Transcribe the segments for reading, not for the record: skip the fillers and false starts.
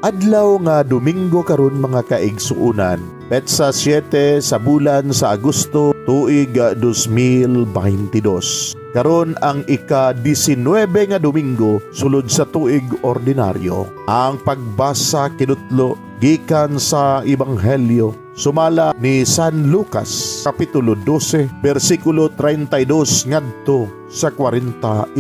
Adlaw nga Domingo karon, mga kaigsuonan, petsa 7 sa bulan sa Agosto, tuig 2022. Karon ang ika-19 nga Domingo sulod sa tuig ordinaryo. Ang pagbasa kinutlo gikan sa Ebanghelyo sumala ni San Lucas, kapitulo 12, bersikulo 32 ngadto sa 48.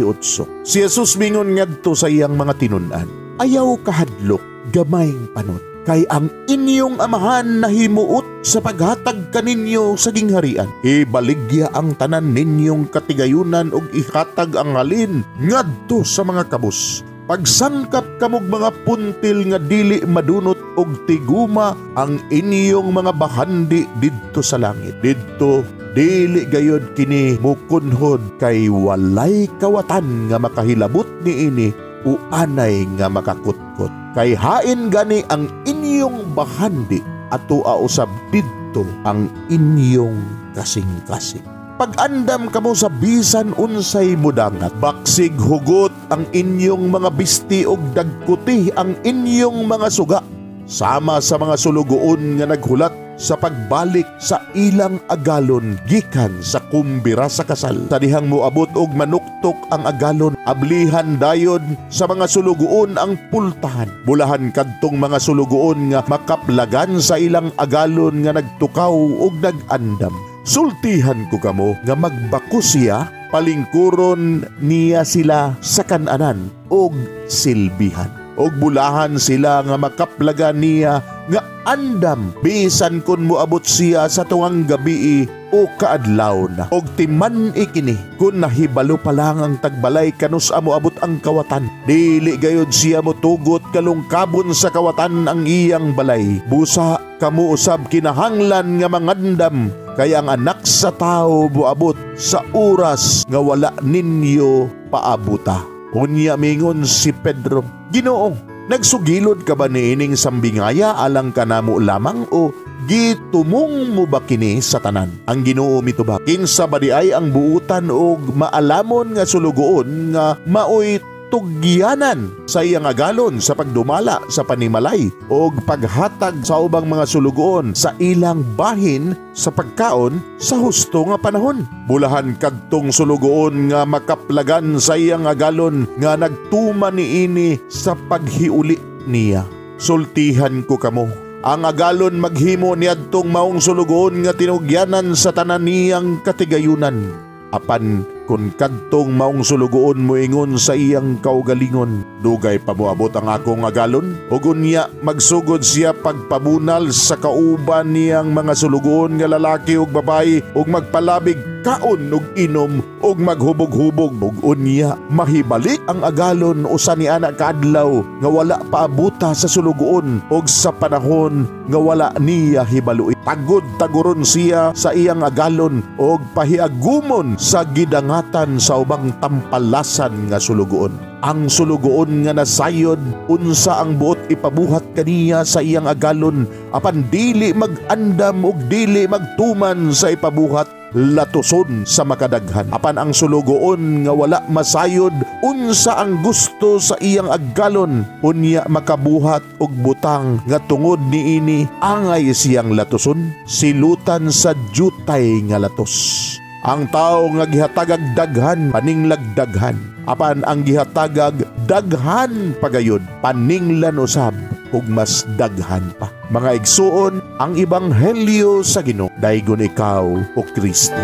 Si Jesus mingon ngadto sa iyang mga tinun-an, "Ayaw kahadlok, gamayng panot, kay ang inyong Amahan nahimuot sa paghatag kaninyo sa gingharian. Ibaligya ang tanan ninyong katigayunan ug ihatag ang halin ngadto sa mga kabus. Pagsangkap kamog mga puntil nga dili madunot og tiguma ang inyong mga bahandi didto sa langit. Didto dili gayod kini mukunhod, kay walay kawatan nga makahilabot niini o anay nga makakutkot. Kay hain gani ang inyong bahandi, atoa usab didto ang inyong kasing-kasing. Pag-andam kamo sa bisan unsay mudangat. Baksig hugot ang inyong mga bisti og dagkuti ang inyong mga suga, sama sa mga sulugoon nga naghulat sa pagbalik sa ilang agalon gikan sa kumbira sa kasal. Sa dihang moabot og manuktok ang agalon, ablihan dayon sa mga sulugoon ang pultahan. Bulahan kadtong mga sulugoon nga makaplagan sa ilang agalon nga nagtukaw og nag-andam. Sultihan ko kamo nga magbako siya, palingkuron niya sila sa kananan og silbihan. Og bulahan sila nga makaplagan niya nga andam bisan kun moabot siya sa tungang gabii o kaadlaw na. Og timan ikini, kun nahibalo pa lang ang tagbalay kanus moabot ang kawatan, dili gayod siya motugot kalungkabon sa kawatan ang iyang balay. Busa kamo usab kinahanglan nga mangandam, kay ang Anak sa Tawo moabot sa oras nga wala ninyo paabuta." Unya mingon si Pedro, "Ginoo, nagsugilod ka ba niining sambingaya alang kanamo lamang o gitumong mo ba kini sa tanan?" Ang Ginoo mitubag, "Kinsa ba diay ang buutan og maalamon nga sulugoon nga maoy tugyanan sa iyang agalon sa pagdumala sa panimalay og paghatag sa ubang mga sulugoon sa ilang bahin sa pagkaon sa husto nga panahon? Bulahan kadtong sulugoon nga makaplagan sa iyang agalon nga nagtuman niini sa paghiuli niya. Sultihan ko kamo, ang agalon maghimo niadtong maong sulugoon nga tinugyanan sa tanan niyang katigayunan. Apan kun kadtong maong sulugoon moingon sa iyang kaugalingon, 'Dugay pa moabot ang akong agalon,' ug unya magsugod siya pagpabunal sa kauban niyang mga sulugoon nga lalaki ug babayi ug magpalabig kaon ug inom ug maghubog-hubog, ug unya mahibalik ang agalon usa ni ana kaadlaw nga wala paabuta sa sulugoon ug sa panahon nga wala niya hibaloi, tagod taguron siya sa iyang agalon ug pahiagumon sa gidangatan sa ubang tampalasan nga sulugoon. Ang sulugoon nga nasayod unsa ang buot ipabuhat kaniya sa iyang agalon apan dili mag-andam ug dili magtuman sa ipabuhat, latuson sa makadaghan. Apan ang sulugoon nga wala masayod unsa ang gusto sa iyang agalon, unya makabuhat og butang nga tungod niini angay siyang latuson, silutan sa jutay nga latos. Ang tawo nga gihatagag daghan, paninglag daghan. Apan ang gihatagag daghan pagayod, paninglan usab ug mas daghan pa." Mga igsuon, ang Ebanghelyo sa Ginoo. Daygon ikaw, o Kristo.